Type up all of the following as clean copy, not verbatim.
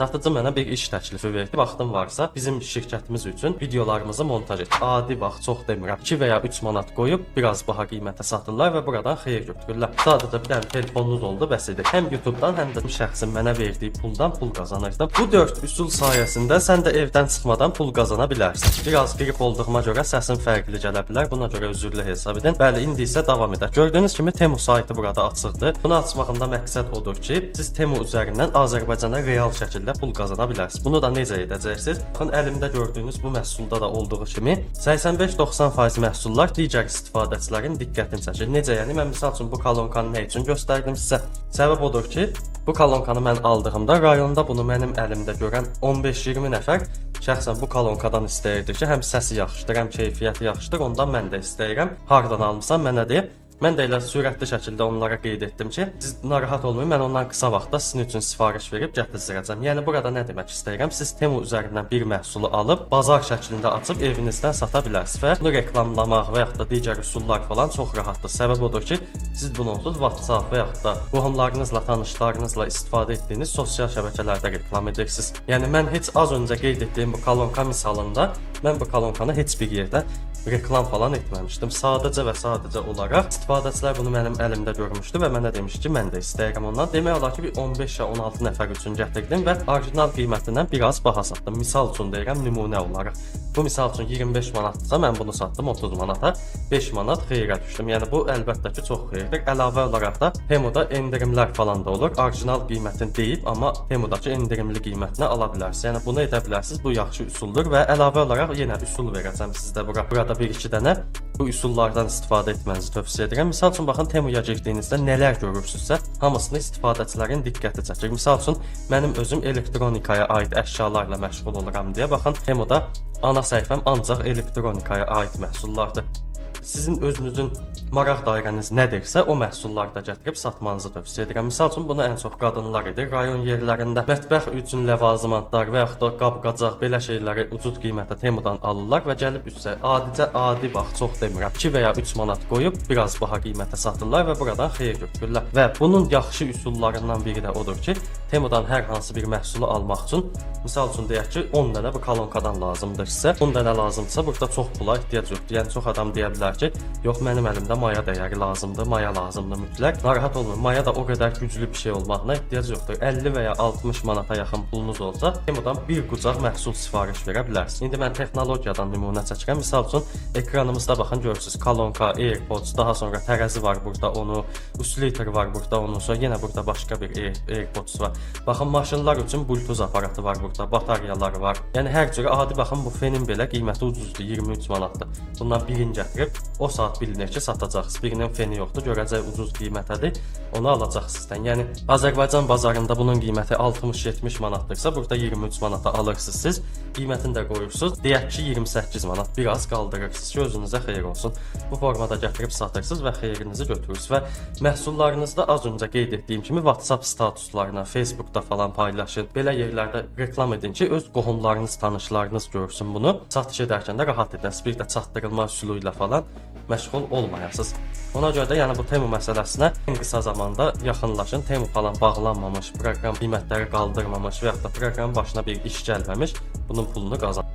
Satıcı mənə bir iş təklifi verdi. Vaxtın varsa bizim şirkətimiz üçün videolarımızı montaj et. Adi bax, çox demirəm. 2 və ya 3 manat qoyub biraz baha qiymətə satırlar və buradan xeyir götürürlər. Sadəcə bir dənə telefonunuz oldu, bəs edir. Həm YouTube-dan, həm də şəxsin mənə verdiyi puldan pul qazanırdım. Bu 4 üsul sayəsində sən də evdən çıxmadan pul qazana bilərsən. Biraz qrip olduğuma görə səsim fərqli gələ bilər. Buna görə üzrlü hesab edin. Bəli, indi isə davam edək. Gördüyünüz kimi Temu saytı burada açıqdır. Bunu açmağımda məqsəd odur ki, siz Temu üzərindən Azərbaycana real şəkildə pul qazana bilərsiniz. Bunu da necə edəcəksiniz? Baxın, əlimdə gördüyünüz bu məhsulda da olduğu kimi 85-90% məhsullar digər istifadəçilərin diqqətini çəkir. Necə yəni? Mən misal üçün bu kolonkanı nə üçün göstərdim sizə? Səbəb odur ki, bu kolonkanı mən aldığımda rayonda bunu mənim əlimdə görən 15-20 nəfər şəxsən bu kolonkadan istəyirdi ki, həm səsi yaxşıdır, həm keyfiyyəti yaxşıdır, ondan mən də istəyirəm. Hardan almısan mənə deyə. Mən də elə sürətli şəkildə onlara qeyd etdim ki, siz narahat olmayın, mən ondan qısa vaxtda sizin üçün sifariş verib gətirəcəm. Yəni burada nə demək istəyirəm? Siz Temu üzərindən bir məhsulu alıb bazar şəklində açıb evinizdən sata bilərsiniz və bunu reklamlamaq və yaxud da digər üsullar falan çox rahatdır. Səbəb odur ki, siz bunu onsuz WhatsApp və yaxud da qohumlarınızla, tanışlarınızla istifadə etdiyiniz sosial şəbəkələrdə reklam edirsiniz. Yəni mən heç az öncə qeyd etdiyim bu kolonka misalında mən bu kolonkanı heç bir yerdə reklam falan etməmişdim. Sadəcə və sadəcə olaraq istifadəçilər bunu mənim əlimdə görmüşdü və mənə demişdi ki, mən də istəyirəm ondan. Demək olar ki, bir 15 ya 16 nəfər üçün gətirdim və orijinal qiymətindən biraz baha satdım. Misal üçün deyirəm, nümunə olaraq. Bu misal üçün 25 manatdırsa, mən bunu satdım 30 manata. 5 manat xeyrə düşdüm. Yəni bu əlbəttə ki, çox xeyirdir. Əlavə olaraq da Temuda endirimlər falan da olur. Orijinal qiymətini deyib, amma Temudakı endirimli qiymətinə ala bilərsiniz. Yəni bunu edə bilərsiniz. Bu yaxşı üsuldur və əlavə olaraq yenə üsul verəcəm sizdə bura. Burada bir-iki dənə bu üsullardan istifadə etmənizi tövsiyə edirəm. Misal üçün baxın, Temuya girdiyinizdə nələr görürsünüzsə, hamısını istifadəçilərin diqqəti çəkir. Misal üçün mənim özüm elektronikaya aid əşyalarla məşğul oluram deyə baxın, Temuda ana səhifəm ancaq elektronikaya aid məhsullardır. Sizin özünüzün maraq dairəniz nədirsə, o məhsulları da gətirib satmanızı tövsiyə edirəm. Misal üçün bunu ən çox qadınlar edir. Rayon yerlərində mətbəx üçün ləvazimatlar və yaxud da qab-qacaq belə şeyləri ucuz qiymətə Temudan alırlar və gəlib üstə adicə, adi bax, çox demirəm, 2 və ya 3 manat qoyub biraz baha qiymətə satırlar və buradan xeyir götürürlər. Və bunun yaxşı üsullarından biri də odur ki, Temudan hər hansı bir məhsulu almaq üçün, misal üçün deyək ki, 10 dənə bu kolonkadan lazımdır sizə. 10 dənə lazımdırsa, burada çox pula ehtiyac yoxdur. Yəni çox adam deyə bilər ki, yox, mənim əlimdə maya dəyəri lazımdır, maya lazımdır mütləq. Narahat olmayın, maya da o qədər güclü bir şey olmağına ehtiyac yoxdur. 50 və ya 60 manata yaxın pulunuz olsa, Temudan bir qucaq məhsul sifariş verə bilərsiniz. İndi mən texnologiyadan nümunə çəkirəm. Misal üçün ekranımızda baxın, görürsüz, kolonka, AirPods, daha sonra tərəzi var burada onu, oscillator var burada onun, sonra yenə burada başqa bir AirPods var. Baxın, maşınlar üçün Bluetooth aparatı var burada, bataryalar var. Yəni hər cür adi baxın, bu fenin belə qiyməti ucuzdur, 23 manatdır. Bundan birini gətirib o saat bilinir ki, satacaqsınız. Birinin feni yoxdur, görəcək ucuz qiymətədir, onu alacaqsınız sizdən. Yəni Azərbaycan bazarında bunun qiyməti 60-70 manatdırsa, burada 23 manata alırsınız siz. Qiymətini də qoyursunuz. Deyək ki, 28 manat, biraz qaldırırsınız ki, özünüzə xeyir olsun. Bu formada gətirib satırsınız və xeyrinizi götürürsünüz və məhsullarınızda az öncə qeyd etdiyim kimi WhatsApp statuslarına, Facebookda falan paylaşın. Belə yerlərdə reklam edin ki, öz qohumlarınız, tanışlarınız görsün bunu. Satış edərkən də rahat edəsiniz. Bir də çatdırılma üsulu ilə falan məşğul olmayasınız. Ona görə də yəni bu Temu məsələsinə ən qısa zamanda yaxınlaşın. Temu falan bağlanmamış, proqram qiymətləri qaldırmamış və yaxud da proqramın başına bir iş gəlməmiş, bunun pulunu qazan.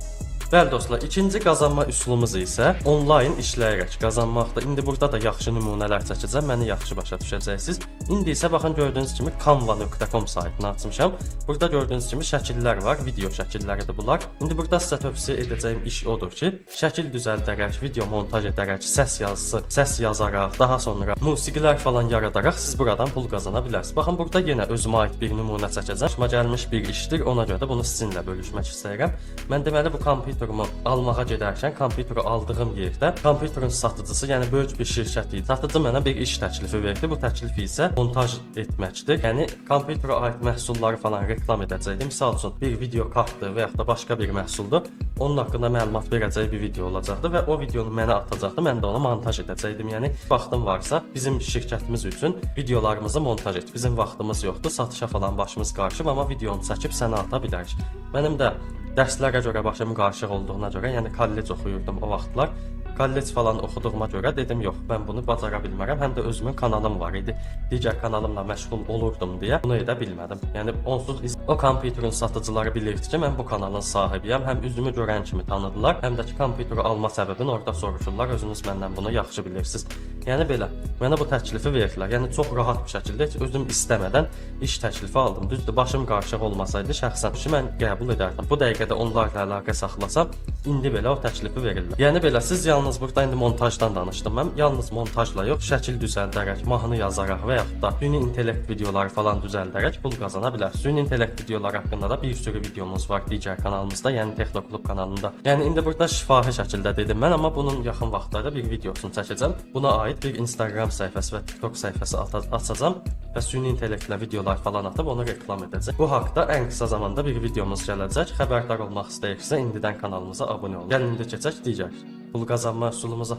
Bəli dostlar, ikinci qazanma üsulumuz isə onlayn işləyərək qazanmaqdır. İndi burada da yaxşı nümunələr çəkəcəm, məni yaxşı başa düşəcəksiniz. İndi isə baxın, gördüyünüz kimi canva.com saytını açmışam. Burada gördüyünüz kimi şəkillər var, video şəkilləridir bunlar. İndi burada sizə tövsiyə edəcəyim iş odur ki, şəkil düzəldərək, video montaj edərək, səs yazısı, səs yazaraq, daha sonra musiqilər falan yaradaraq siz buradan pul qazana bilərsiniz. Baxın, burada yenə özümə aid bir nümunə çəkəcəm. Başıma gəlmiş bir işdir, ona görə də bunu sizinlə bölüşmək istəyirəm. Mən deməli bu kompüterimi almağa gedərkən kompüteri aldığım yerdə kompüterin satıcısı, yəni böyük bir şirkət idi. Satıcı mənə bir iş təklifi verdi. Bu təklif isə montaj etməkdir. Yəni kompüterə aid məhsulları falan reklam edəcəkdi. Misal üçün bir video kartdır və yaxud da başqa bir məhsuldur. Onun haqqında məlumat verəcəyi bir video olacaqdı və o videonu mənə atacaqdı. Mən də onu montaj edəcəkdim. Yəni vaxtın varsa bizim şirkətimiz üçün videolarımızı montaj et. Bizim vaxtımız yoxdur. Satışa falan başımız qarışıb, amma videonu çəkib sənə ata bilərik. Mənim də dərslərə görə başım qarışıq olduğuna görə, yəni kollec oxuyurdum o vaxtlar. Kollec falan oxuduğuma görə dedim yox, mən bunu bacara bilmərəm. Həm də özümün kanalım var idi. Digər kanalımla məşğul olurdum deyə bunu edə bilmədim. Yəni onsuz o kompüterin satıcıları bilirdi ki, mən bu kanalın sahibiyəm. Həm üzümü görən kimi tanıdılar, həm də ki kompüteri alma səbəbini orada soruşurlar. Özünüz məndən bunu yaxşı bilirsiniz. Yəni belə, mənə bu təklifi verdilər. Yəni çox rahat bir şəkildə heç özüm istəmədən iş təklifi aldım. Düzdür, başım qarışıq olmasaydı şəxsən işi mən qəbul edərdim. Bu dəqiqədə onlarla əlaqə saxlasam, indi belə o təklifi verirlər. Yəni belə siz yalnız burada indi montajdan danışdım mən. Yalnız montajla yox, şəkil düzəldərək, mahnı yazaraq və yaxud da süni intellekt videoları falan düzəldərək pul qazana bilərsiniz. Süni intellekt videoları haqqında da bir sürü videomuz var digər kanalımızda, yəni Texnoklub kanalında. Yəni indi burada şifahi şəkildə dedim mən, amma bunun yaxın vaxtlarda bir videosunu çəkəcəm. Buna aid bir Instagram səhifəsi və TikTok səhifəsi açacağam və süni intellektlə videolar falan atıb onu reklam edəcəm. Bu haqda ən qısa zamanda bir videomuz gələcək. Xəbərdar olmaq istəyirsinizsə indidən kanalımıza abunə olun. Gəlin indi keçək digər pul qazanma üsulumuza.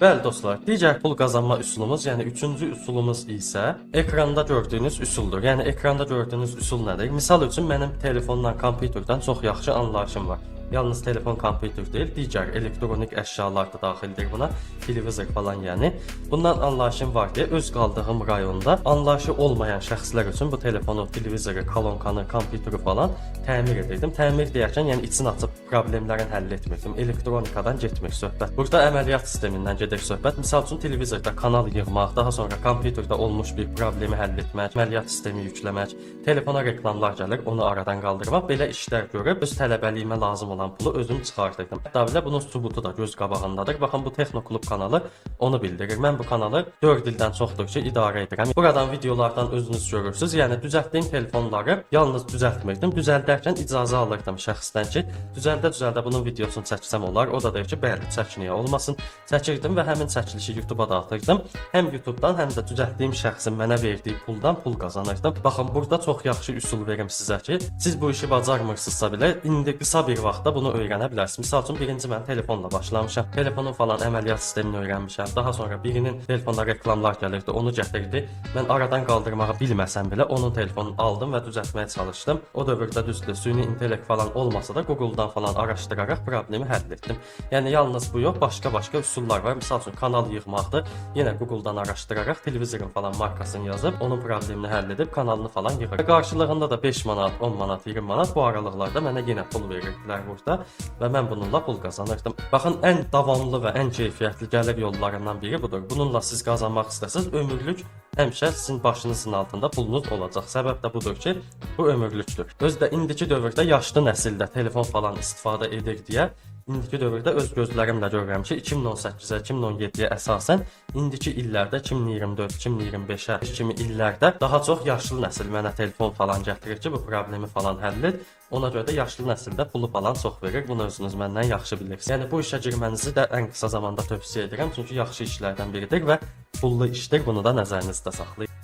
Bəli dostlar, digər pul qazanma üsulumuz, yəni üçüncü üsulumuz isə ekranda gördüyünüz üsuldur. Yəni ekranda gördüyünüz üsul nədir? Misal üçün mənim telefondan, kompüterdən çox yaxşı anlayışım var. Yalnız telefon, kompüter deyil, digər elektronik əşyalar da daxildir buna, televizor falan yəni. Bundan anlayışım var deyə öz qaldığım rayonda anlayışı olmayan şəxslər üçün bu telefonu, televizoru, kolonkanı, kompüteri falan təmir edirdim. Təmir deyərkən, yəni içini açıb problemlərin həll etmirdim. Elektronikadan getmir söhbət. Burada əməliyyat sistemindən gedir söhbət. Misal üçün televizorda kanal yığmaq, daha sonra kompüterdə olmuş bir problemi həll etmək, əməliyyat sistemi yükləmək, telefona reklamlar gəlir, onu aradan qaldırmaq, belə işlər görüb öz tələbəliyimə lazım olan pulu özüm çıxardırdım. Hətta belə bunun sübutu da göz qabağındadır. Baxın, bu Texnoklub kanalı onu bildirir. Mən bu kanalı 4 ildən çoxdur ki, idarə edirəm. Buradan videolardan özünüz görürsüz. Yəni düzəltdiyim telefonları yalnız düzəltmirdim. Düzəldərkən icazə alırdım şəxsdən ki, düzəldə-düzəldə bunun videosunu çəksəm olar. O da deyir ki, bəli, çək, niyə olmasın. Çəkirdim və həmin çəkilişi YouTube-a da atırdım. Həm YouTube-dan, həm də düzəltdiyim şəxsin mənə verdiyi puldan pul qazanırdım. Baxın, burada çox yaxşı üsul verim sizə ki, siz bu işi bacarmırsınızsa belə indi qısa bir vaxtda bunu öyrənə bilərsiniz. Misal üçün birinci mən telefonla başlamışam. Telefonun falan əməliyyat sistemini öyrənmişəm. Daha sonra birinin telefonuna reklamlar gəlirdi, onu gətirdi. Mən aradan qaldırmağı bilməsəm belə onun telefonunu aldım və düzəltməyə çalışdım. O dövrdə düzdür, süni intellekt falan olmasa da Google-dan falan araşdıraraq problemi həll etdim. Yəni yalnız bu yox, başqa-başqa üsullar var. Misal üçün kanal yığmaqdır. Yenə Google-dan araşdıraraq televizorun falan markasını yazıb onun problemini həll edib kanalını falan yığır. Qarşılığında da 5 manat, 10 manat, 20 manat bu aralıqlarda mənə yenə pul verirdilər burada və mən bununla pul qazanırdım. Baxın, ən davamlı və ən keyfiyyətli gəlir yollarından biri budur. Bununla siz qazanmaq istəsəz ömürlük həmişə sizin başınızın altında pulunuz olacaq. Səbəb də budur ki, bu ömürlükdür. Özü də indiki dövrdə yaşlı nəsildə telefon falan istifadə edir deyə indiki dövrdə öz gözlərimlə görürəm ki, 2018-ə, 2017-yə əsasən indiki illərdə 2024, 2025-ə kimi illərdə daha çox yaşlı nəsil mənə telefon falan gətirir ki, bu problemi falan həll et. Ona görə də yaşlı nəsildə pulu falan çox verir. Bunu özünüz məndən yaxşı bilirsiniz. Yəni bu işə girmənizi də ən qısa zamanda tövsiyə edirəm, çünki yaxşı işlərdən biridir və pullu işdir. Bunu da nəzərinizdə saxlayın.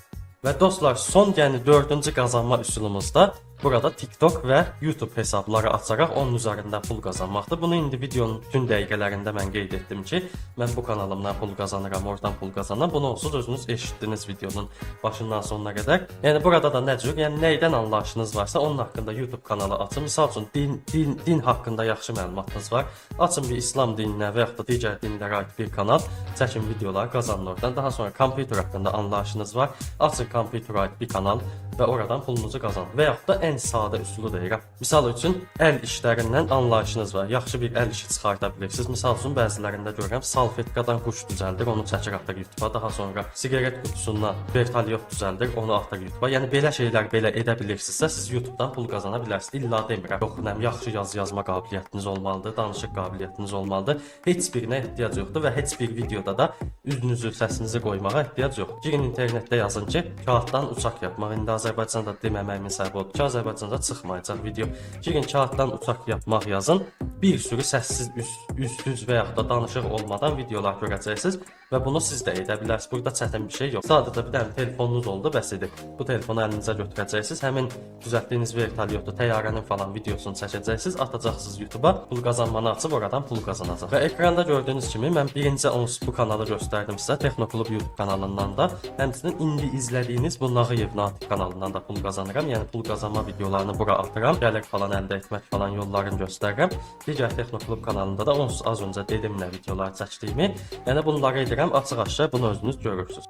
Və dostlar, son, yəni dördüncü qazanma üsulumuzda burada TikTok və YouTube hesabları açaraq onun üzərindən pul qazanmaqdır. Bunu indi videonun bütün dəqiqələrində mən qeyd etdim ki, mən bu kanalımdan pul qazanıram, oradan pul qazanıram. Bunu onsuz özünüz eşitdiniz videonun başından sonuna qədər. Yəni burada da nə cür, yəni nəydən anlayışınız varsa onun haqqında YouTube kanalı açın. Misal üçün din haqqında yaxşı məlumatınız var. Açın bir İslam dininə və yaxud da digər dinlərə aid bir kanal, çəkin videolar, qazanın oradan. Daha sonra kompüter haqqında anlayışınız var. Açın kompüterə aid bir kanal və oradan pulunuzu qazanın. Və yaxud da ən sadə üsulu deyirəm. Misal üçün əl işlərindən anlayışınız var. Yaxşı bir əl işi çıxarda bilirsiniz. Misal üçün bəzilərində görürəm salfetkadan quş düzəldir, onu çəkir atır YouTube-a. Daha sonra siqaret qutusundan vertolyot düzəldir, onu atır YouTube-a. Yəni belə şeylər belə edə bilirsinizsə, siz YouTube-dan pul qazana bilərsiniz. İlla demirəm. Yox, nəm yaxşı yazı yazma qabiliyyətiniz olmalıdır, danışıq qabiliyyətiniz olmalıdır. Heç birinə ehtiyac yoxdur və heç bir videoda da üzünüzü, səsinizi qoymağa ehtiyac yoxdur. Girin internetdə yazın ki, kağıtdan uçaq yapmaq. İndi Azərbaycanda deməməyimin səbəbi odur ki, Azərbaycanda çıxmayacaq video. Girin kağıtdan uçaq yapmaq yazın. Bir sürü səssiz, üzsüz və yaxud da danışıq olmadan videolar görəcəksiniz və bunu siz də edə bilərsiniz. Burada çətin bir şey yox. Sadəcə bir dənə telefonunuz oldu, bəs edir. Bu telefonu əlinizə götürəcəksiniz. Həmin düzəltdiyiniz vertolyotu, təyyarənin falan videosunu çəkəcəksiniz, atacaqsınız YouTube-a. Pul qazanmanı açıb oradan pul qazanacaq. Və ekranda gördüyünüz kimi mən birinci onsuz bu kanalı göstərdim sizə. Texnoklub YouTube kanalından da, həmçinin indi izlədiyiniz bu Nağıyev Natiq kanalından da pul qazanıram. Yəni pul qazanma videolarını bura atıram. Gəlir falan əldə etmək falan yollarını göstərirəm. Digər Texnoklub kanalında da onsuz az öncə dedim nə videolar çəkdiyimi. Yəni bunları edirəm, açıq-aşkar bunu özünüz görürsünüz.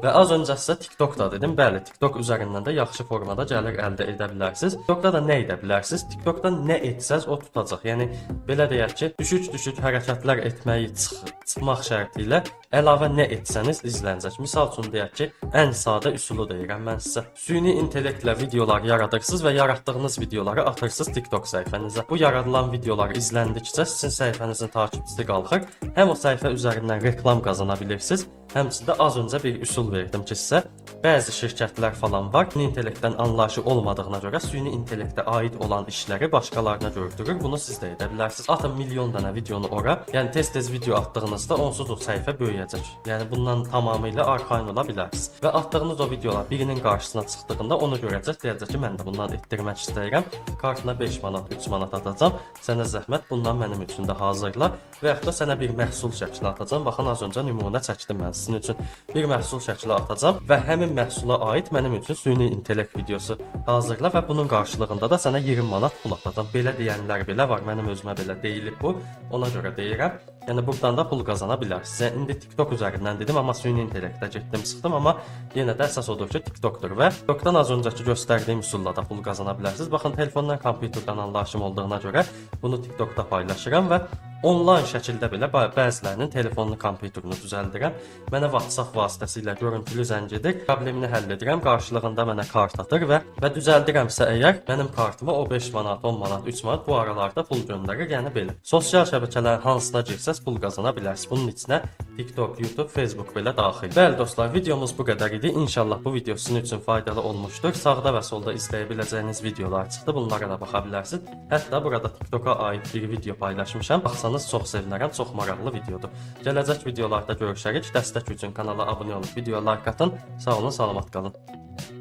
Və az öncə sizə TikTokda dedim. Bəli, TikTok üzərindən də yaxşı formada gəlir əldə edə bilərsiniz. TikTokda da nə edə bilərsiniz? TikTokda nə etsəz o tutacaq. Yəni belə deyək ki, düşük-düşük hərəkətlər etməyi çıxmaq şərti ilə əlavə nə etsəniz izlənəcək. Misal üçün deyək ki, ən sadə üsulu deyirəm mən sizə. Süni intellektlə videolar yaradırsınız və yaratdığınız videoları atırsınız TikTok səhifənizə. Bu yaradılan videolar izləndikcə sizin səhifənizin takipçisi qalxır. Həm o səhifə üzərindən reklam qazana bilirsiniz, həmçinin də az öncə bir üsul verdim ki sizə. Bəzi şirkətlər falan var, süni intellektdən anlayışı olmadığına görə süni intellektə aid olan işləri başqalarına gördürür. Bunu siz də edə bilərsiniz. Atın milyon dənə videonu ora. Yəni tez-tez video atdığınızda onsuz o səhifə böyüyəcək. Yəni bundan tamamilə arxayın ola bilərsiniz. Və atdığınız o videolar birinin qarşısına çıxdığında onu görəcək, deyəcək ki, mən də bundan etdirmək istəyirəm. Kartına 5 manat, 3 manat atacağam. Sənə zəhmət, bundan mənim üçün də hazırla və yaxud da sənə bir məhsul şəkli atacağam. Baxın, az öncə nümunə çəkdim mən sizin üçün. Bir məhsul şəkli atacağam və həmin məhsula aid mənim üçün süni intellekt videosu hazırla və bunun qarşılığında da sənə 20 manat pul atacağam. Belə deyənlər belə var, mənim özümə belə deyilib bu. Ona görə deyirəm. Yəni buradan da pul qazana bilərsiniz. Yəni, indi TikTok üzərindən dedim, amma süni intellektə getdim, çıxdım, amma yenə də əsas odur ki, TikTokdur və TikTokdan az öncəki göstərdiyim üsulla da pul qazana bilərsiniz. Baxın, telefondan, kompüterdən anlayışım olduğuna görə bunu TikTokda paylaşıram və onlayn şəkildə belə bəzilərinin telefonunu, kompüterini düzəldirəm. Mənə WhatsApp vasitəsilə görüntülü zəng edir, problemini həll edirəm, qarşılığında mənə kart atır və düzəldirəmsə əgər, mənim kartıma o 5 manat, 10 manat, 3 manat bu aralarda pul göndərir, yəni belə. Sosial şəbəkələrin hansına girsəz pul qazana bilərsiniz. Bunun içinə TikTok, YouTube, Facebook belə daxil. Bəli dostlar, videomuz bu qədər idi. İnşallah bu video sizin üçün faydalı olmuşdur. Sağda və solda izləyə biləcəyiniz videolar çıxdı. Bunlara da baxa bilərsiniz. Hətta burada TikToka aid bir video paylaşmışam. Baxsanız çox sevinərəm. Çox maraqlı videodur. Gələcək videolarda görüşərik. Dəstək üçün kanala abunə olub videoya like atın. Sağ olun, salamat qalın.